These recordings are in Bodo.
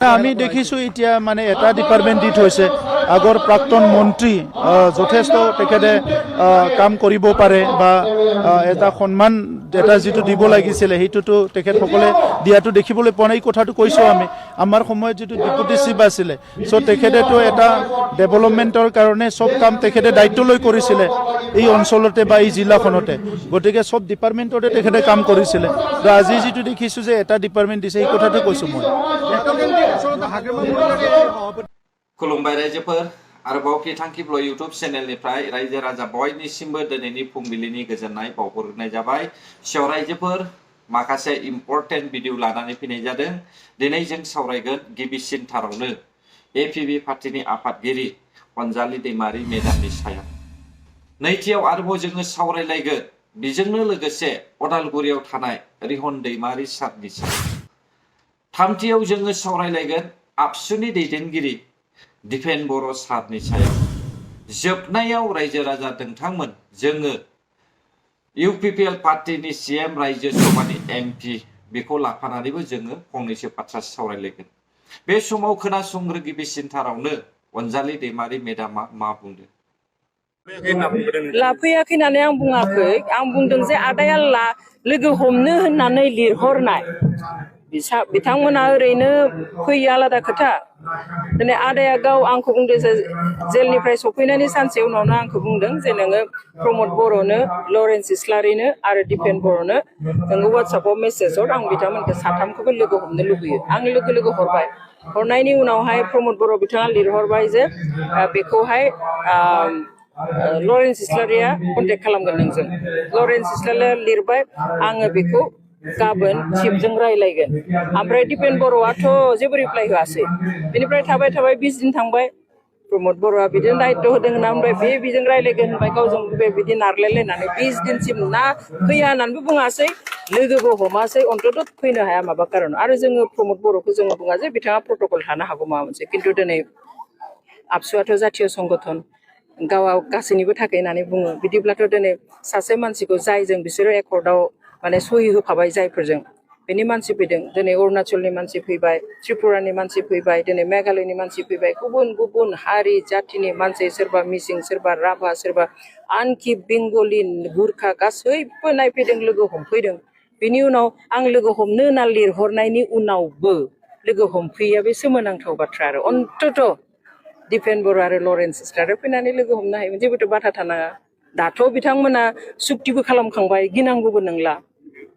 আমি দেখিছো এতিয়া মানে এটা ডিপার্টমেন্ট দি থৈছে আগৰ প্ৰাক্তন মন্ত্ৰী যথেষ্ট তেখেতে কাম কৰিব পাৰে বা এটা সন্মান এটা যেটো দিব লাগিছিল হেতুটো তেখেতসকলে দিয়াটো দেখিবলৈ পোৱা নাই কথাটো কৈছো আমি আমাৰ সময়ত যেটো ডেপুটি চিফ আছিল সো তেখেতেটো এটা ডেভেলপমেন্টৰ কাৰণে সব কাম তেখেতে দায়িত্ব লৈ কৰিছিল এই অঞ্চলতে বা এই জিলাখনতে গতিকে সব ডিপার্টমেন্টতে তেখেতে কাম কৰিছিল তো আজি যেটো দেখিছো যে এটা ডিপার্টমেন্ট দিছে এই কথাটো কৈছো মই खुलुमबाय रायजोफोर आरोबाव थांखिफ्ल इउटुब चेनेलनिफ्राय रायजो राजा बयनिसिमबो दिनैनि फुंबिलिनि गोजोननाय बावहरनाय जाबाय सेव रायजोफोर माखासे इम्पर्टेन्ट भिडिअ लानानै फैनाय जादों दिनै जों सावरायगोन गिबिसिन थारावनो एपिबि पार्टीनि आफादगिरि अनजालि दैमारि मेडामनि सायाव नैथियाव आरोबाव जोङो सावरायलायगोन बेजोंनो लोगोसे अदालगुरियाव थानाय रिहन दैमारि सारनि सायाव थामथियाव जोङो सावरायलायगोन आबसुनि दैदेनगिरि दिपेन बर' सारनि सायाव जोबनायाव रायजो राजा नोंथांमोन जोङो इउपिपिएल पार्टीनि सीएम रायजो सभानि एमपि बेखौ लाफानानैबो जोङो फंनैसो बाथ्रा सावरायलायगोन बे समाव खोनासंग्रो गिबिसिन थारावनो अनजालि दैमारि मेडामा मा बुंदों लाफैयाखै होननानै आं बुङाखै आं बुंदों जे आदाया लोगो हमनो होननानै लिरहरनाय बिथांमोना ओरैनो फैयो आलादा खोथा दिनै आदाया गाव आंखौ बुंदों जे जेलनिफ्राय सफैनायनि सानसे उनावनो आंखौ बुंदों जे नोङो प्रमद बर'नो लरेन्स इस्लारिनो आरो दिपेन बर'नो नोङो वाट्सएपआव मेसेज हर आं बिथांमोनखौ साथामखौबो लोगो हमनो लुबैयो आं लोगो हरबाय हरनायनि उनावहाय प्रमद बर' बिथाङा लिरहरबाय जे बेखौहाय लरेन्स इस्लारिया कन्टेक्ट खालामगोन नोंजों लरेन्स इस्लारिया लिरबाय आङो बेखौ गाबोन चिफजों रायलायगोन ओमफ्राय दिपेन बर'आथ' जेबो रिप्लाइ होआसै बेनिफ्राय थाबाय 20 दिन थांबाय प्रमद बर'आ बिदिनो दायित्व होदों होनना ओमफ्राय बेजों रायलायगोन होनबाय गावजों बिदि नारलायलायनानै 20 दिनसिम ना फैया होननानैबो बुङासै लोगोबो हमासै अन्तत फैनो हाया माबा खारन आरो जोङो प्रमद बर'खौ जोङो बुङा जे बिथाङा प्रट'कल थानो हागौ माबा मोनसे खिन्थु दिनै आबसुआथ' जातीय संगठन गावा गासैनिबो थाखाय होननानै बुङो बिदिब्लाथ' दिनै सासे मानसिखौ जायजों बिसोरो एकर्डआव माने सहि होफाबाय जायफोरजों बेनि मानसि फैदों दिनै अरुणाचलनि मानसि फैबाय त्रिपुरानि मानसि फैबाय दिनै मेघालयनि मानसि फैबाय गुबुन हारि जातिनि मानसि सोरबा मिसिं सोरबा राभा सोरबा आनखि बेंगलि गुरखा गासैबो नायफैदों लोगो हमफैदों बेनि उनाव आं लोगो हमनो होनना लिरहरनायनि उनावबो लोगो हमफैया बे सोमोनांथाव बाथ्रा आरो अन्तत दिपेन बर' आरो लरेन्स इस्लारिया फैनानै लोगो हमनो हायोमोन जेबोथ' बाथा थानाङा दाथ' बिथांमोना सुक्तिबो खालामखांबाय गिनांगौबो नंला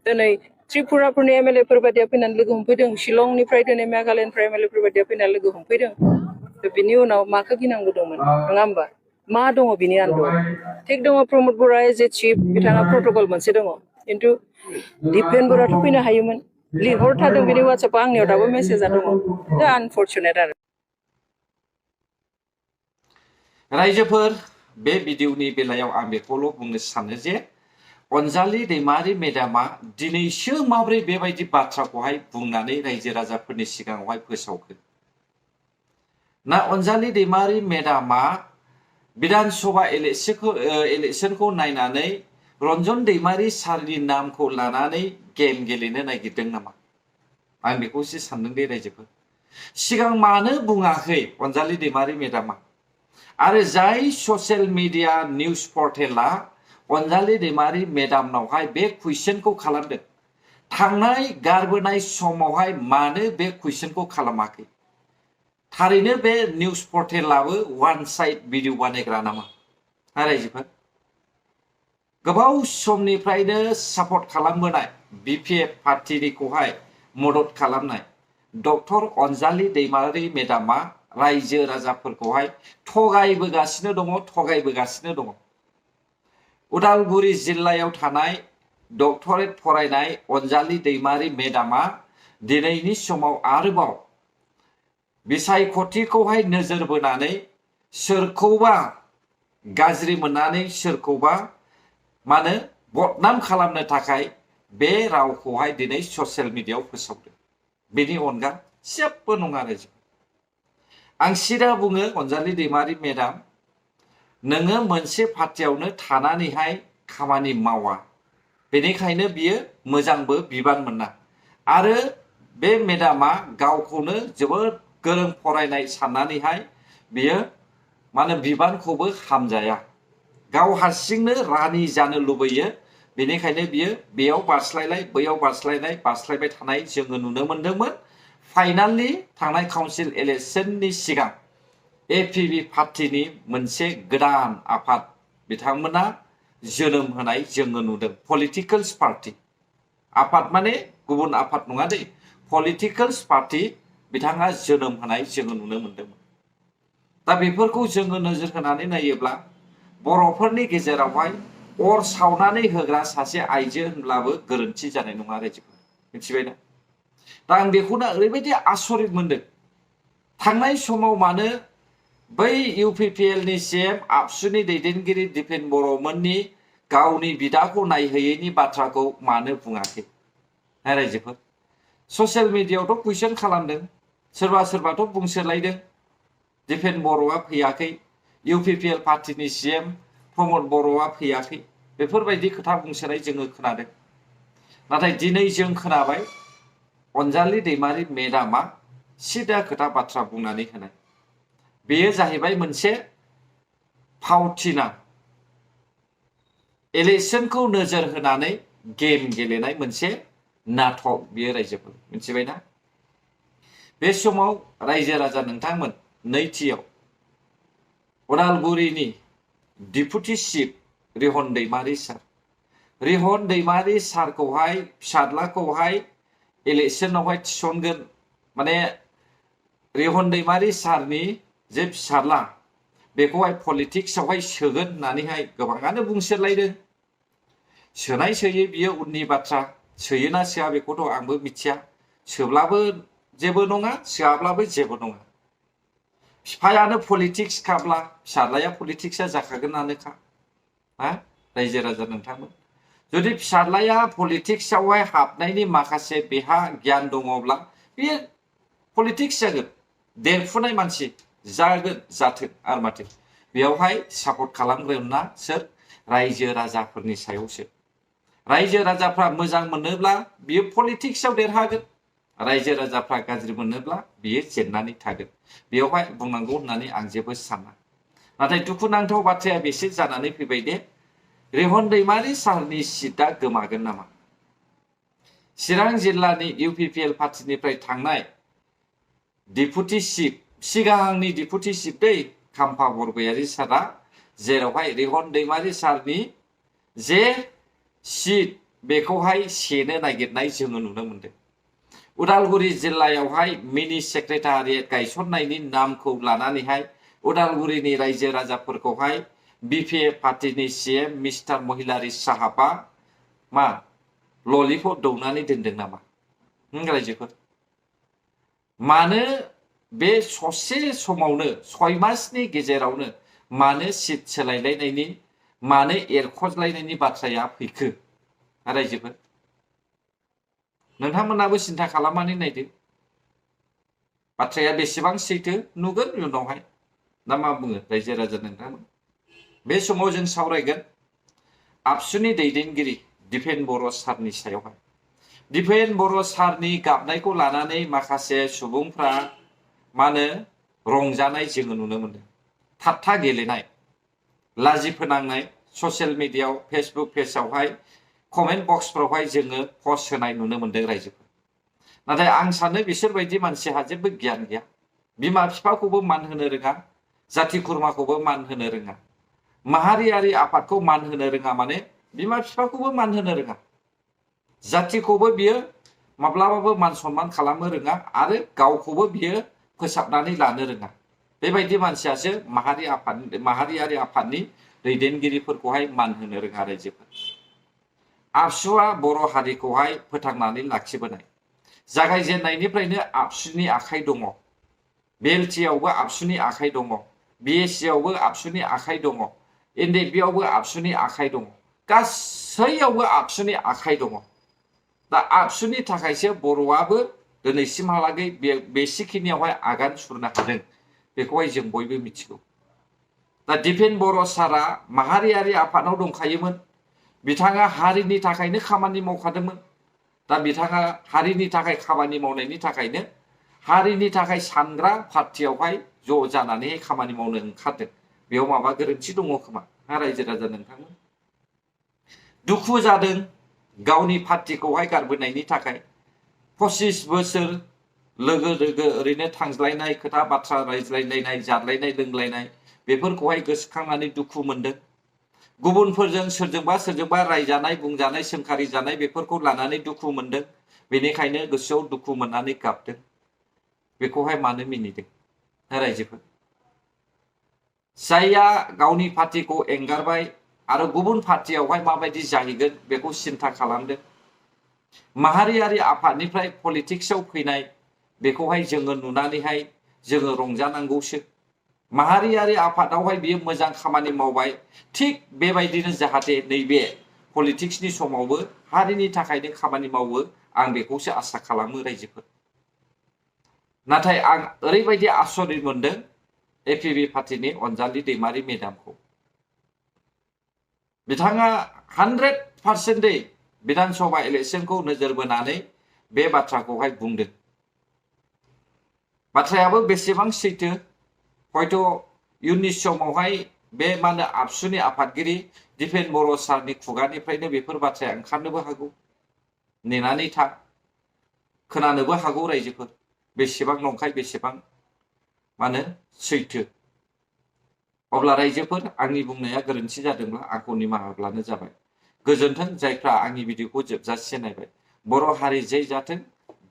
दिनै त्रिपुराफोरनि एमएलएफोर बायदिया फैनानै लोगो हमफैदों शिलंनिफ्राय दिनै मेघालयनिफ्राय एमएलएफोर बायदिया फैनानै लोगो हमफैदों बिनि उनाव माखौ गिनांगौ दंमोन नङा होमबा मा दङ बिनि आन्दोआव थिग दङ प्रमद बर'आ जे चिफ बिथाङा प्रट'कल मोनसे दङ खिन्थु दिपेन बर'आथ' फैनो हायोमोन लिरहरथारदों बिनि वाट्सएपआव आंनियाव दाबो मेसेजआ दङ आनफर्चुनेट आरो रायजोफोर बे भिडिअनि बेलायाव आं बेखौल' बुंनो सानो जे अनजालि दैमारि मेडामा दिनैसो माब्रै बेबायदि बाथ्राखौहाय बुंनानै रायजो राजाफोरनि सिगाङावहाय फोसावखो ना अनजालि दैमारि मेडामा विधान सभा इलेक्शनखौ नायनानै रन्जन दैमारि सारनि नामखौ लानानै गेम गेलेनो नागिरदों नामा आं बेखौसो सानदों दे रायजोफोर सिगां मानो बुङाखै अनजालि दैमारि मेडामा आरो जाय ससियेल मिडिया निउज पर्टेला अनजालि दैमारि मेडामनावहाय बे कुइसनखौ खालामदों थांनाय गारबोनाय समावहाय मानो बे कुइसनखौ खालामाखै थारैनो बे निउज पर्टेलाबो वान साइड भिडिअ बानायग्रा नामा रायजोफोर गोबाव समनिफ्रायनो सापर्ट खालामबोनाय बिपिएफ पार्टीनिखौहाय मदद खालामनाय डक्टर अनजालि दैमारि मेडामा रायजो राजाफोरखौहाय थगायबोगासिनो दङ उदालगुरि जिल्लायाव थानाय डक्टरेट फरायनाय अनजालि दैमारि मेडामा दिनैनि समाव आरोबाव बिसायख'थिखौहाय नोजोर बोनानै सोरखौबा गाज्रि मोननानै सोरखौबा माने बदनाम खालामनो थाखाय बे रावखौहाय दिनै ससियेल मिडियायाव फोसावदों बेनि अनगा जेबो नङा आरो आं सिदा बुङो अनजालि दैमारि मेडाम नोङो मोनसे पार्टियावनो थानानैहाय खामानि मावा बेनिखायनो बियो मोजांबो बिबान मोना आरो बे मेडामा गावखौनो जोबोद गोरों फरायनाय साननानैहाय बियो माने बिबानखौबो हामजाया गाव हारसिंनो रानि जानो लुबैयो बेनिखायनो बियो बेयाव बारस्लायलाय बैयाव बारस्लायबाय थानाय जोङो नुनो मोन्दोंमोन फाइनालि थांनाय काउन्सिल इलेक्शननि सिगां एपिबि पार्टीनि मोनसे गोदान आफाद बिथांमोना जोनोम होनाय जोङो नुदों पलिटिकेल्स पार्टी आफाद माने गुबुन आफाद नङा दै पलिटिकेल्स पार्टी बिथाङा जोनोम होनाय जोङो नुनो मोन्दोंमोन दा बेफोरखौ जोङो नोजोर होनानै नायोब्ला बर'फोरनि गेजेरावहाय अर सावनानै होग्रा सासे आइजो होनब्लाबो गोरोन्थि जानाय नङा रायजोफोर मिथिबायना दा आं बेखौनो ओरैबायदि आसरित मोनदों थांनाय समाव मानो बै इउपिपिएल नि सिएम आबसुनि दैदेनगिरि दिपेन बर'मोननि गावनि बिदाखौ नायहैयैनि बाथ्राखौ मानो बुङाखै रायजोफोर ससियेल मिडियायावथ' कुइसन खालामदों सोरबाथ' बुंसोलायदों दिपेन बर'आ फैयाखै इउपिपिएल पार्टीनि सिएम प्रमद बर'आ फैयाखै बेफोरबायदि खोथा बुंसोनाय जोङो खोनादों नाथाय दिनै जों खोनाबाय अनजालि दैमारि मेडामा सिदा खोथा बाथ्रा बुंनानै होनाय बेयो जाहैबाय मोनसे फावथिना इलेक्शनखौ नोजोर होनानै गेम गेलेनाय मोनसे नाटक बियो रायजोफोर मिथिबायना बे समाव रायजो राजा नोंथांमोन नैथियाव उदालगुरिनि डिपुटि चिफ रिहन दैमारि सारखौहाय फिसाज्लाखौहाय इलेक्शनावहाय थिसनगोन माने रिहन दैमारि सारनि जे फिसाज्ला बेखौहाय पलिटिक्सआवहाय सोगोन होननानैहाय गोबाङानो बुंसोलायदों सोनाय सोयै बियो उननि बाथ्रा सोयोना सोआ बेखौथ' आंबो मिथिया सोब्लाबो जेबो नङा सोआब्लाबो जेबो नङा बिफायानो पलिटिक्स खाब्ला फिसाज्लाया पलिटिक्सआ जाखागोनानोखा रायजो राजा नोंथांमोन जुदि फिसाज्लाया पलिटिक्सआवहाय हाबनायनि माखासे बेहा गियान दङब्ला बेयो पलिटिक्स जागोन देरफुनाय मानसि जागोन जाथों आरो माथो बेयावहाय सापर्ट खालामग्रोना सोर रायजो राजाफोरनि सायावसो रायजो राजाफ्रा मोजां मोनोब्ला बियो पलिटिक्सआव देरहागोन रायजो राजाफ्रा गाज्रि मोनोब्ला बियो जेननानै थागोन बेयावहाय बुंनांगौ होननानै आं जेबो साना नाथाय दुखुनांथाव बाथ्राया बेसो जानानै फैबाय दे रिहन दैमारि सारनि सिटआ गोमागोन नामा चिरां जिल्लानि इउपिपिएल पार्टीनिफ्राय थांनाय डिपुटि चिफ सिगांनि डिपुटि चिफ दै खाम्फा बरगयारि सारा जेरावहाय रिहन दैमारि सारनि जे सिट बेखौहाय सेनो नागिरनाय जोङो नुनो मोनदों उदालगुरि जिल्लायावहाय मिनि सेक्रेटारियेट गायसननायनि नामखौ लानानैहाय उदालगुरिनि रायजो राजाफोरखौहाय बिपिएफ पार्टीनि सिएम मिस्टार महिलारि साहाबा मा ललिपप दौनानै दोनदों नामा रायजोफोर मानो बे ससे समावनो 6 मासनि गेजेरावनो मानो सिट सोलायलायनायनि मानो एरख'ज्लायनायनि बाथ्राया फैखो रायजोफोर नोंथांमोनाबो सिन्था खालामनानै नायदो बाथ्राया बेसेबां सैथो नुगोन उनावहाय ना मा बुङो रायजो राजा नोंथांमोन बे समाव जों सावरायगोन आबसुनि दैदेनगिरि दिपेन बर' सारनि सायावहाय दिपेन बर' सारनि गाबनायखौ लानानै माखासे सुबुंफ्रा मानो रंजानाय जोङो नुनो मोनदों थाट्टा गेलेनाय लाजि फोनांनाय ससियेल मिडियायाव फेसबुक पेजआवहाय कमेन्ट बक्सफ्रावहाय जोङो पस्ट होनाय नुनो मोनदों रायजोफोर नाथाय आं सानो बिसोरबायदि मानसिहा जेबो गियान गैया बिमा बिफाखौबो मान होनो रोङा जाथि खुरमाखौबो मान होनो रोङा माहारियारि आफादखौ मान होनो रोङा माने बिमा बिफाखौबो मान होनो रोङा जाथिखौबो बियो माब्लाबाबो मान सनमान खालामनो रोङा आरो गावखौबो बियो फोसाबनानै लानो रोङा बेबायदि मानसियासो माहारियारि आफादनि दैदेनगिरिफोरखौहाय मान होनो रोङा रायजोफोर आबसुआ बर' हारिखौहाय फोथांनानै लाखिबोनाय जागायजेननायनिफ्रायनो आबसुनि आखाइ दङ बिएलटिआवबो आबसुनि आखाइ दङ बिएससिआवबो आबसुनि आखाइ दङ एनडिएफबिआवबो आबसुनि आखाइ दङ गासैयावबो आबसुनि आखाइ दङ दा आबसुनि थाखायसो बर'आबो दिनैसिमहालागै बेसिखिनियावहाय आगान सुरनो हादों बेखौहाय जों बयबो मिथिगौ दा दिपेन बर' सारा माहारियारि आफादाव दंखायोमोन बिथाङा हारिनि थाखायनो खामानि मावखादोंमोन दा बिथाङा हारिनि थाखाय खामानि मावनायनि थाखायनो हारिनि थाखाय सानग्रा पार्टियावहाय ज' जानानै खामानि मावनो ओंखारदों। बेयाव माबा गोरोन्थि दङ खोमा रायजो राजा नोंथांमोन। दुखु जादों गावनि पार्टिखौहाय गारबोनायनि थाखाय 25 बोसोर लोगो लोगो ओरैनो थांज्लायनाय खोथा बाथ्रा रायज्लायलायनाय जालायनाय लोंलायनाय बेफोरखौहाय गोसोखांनानै दुखु मोनदों। गुबुनफोरजों सोरजोंबा रायजानाय बुंजानाय सोंखारि जानाय बेफोरखौ लानानै दुखु मोनदों। बेनिखायनो गोसोआव दुखु मोननानै गाबदों। बेखौहाय मानो मिनिदों रायजोफोर? जायहा गावनि पार्टिखौ एंगारबाय आरो गुबुन पार्टियावहाय माबायदि जाहैगोन बेखौ सिन्था खालामदों। माहारियारि आफादनिफ्राय पलिटिक्सआव फैनाय बेखौहाय जोङो नुनानैहाय जोङो रंजानांगौसो। माहारियारि आफादावहाय बियो मोजां खामानि मावबाय, थिग बेबायदिनो जाहाथे नैबे पलिटिक्सनि समावबो हारिनि थाखायनो खामानि मावो, आं बेखौसो आसा खालामो रायजोफोर। नाथाय आं ओरैबायदि आसरित मोनदों एपिबि पार्टिनि अनजालि दैमारि मेडामखौ। बिथाङा 100% विधानसभा इलेक्शनखौ नोजोर बोनानै बे बाथ्राखौहाय बुंदों। बाथ्रायाबो बेसेबां सैथो, हयथ' इयुननि समावहाय बे आबसुनि आफादगिरि दिपेन बर' सारनि खुगानिफ्रायनो बेफोर बाथ्राया ओंखारनोबो हागौ। नेनानै था, खोनानोबो हागौ रायजोफोर, बेसेबां नंखाय बेसेबां सैथो। अब्ला रायजोफोर आंनि बुंनाया गोरोन्थि जादोंब्ला आंखौ निमाहा होब्लानो जाबाय। गोजोन्थों जायफ्रा आंनि भिडिअखौ जोबजासे नायबाय। बर' हारि जै जाथों,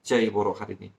जै बर' हारिनि।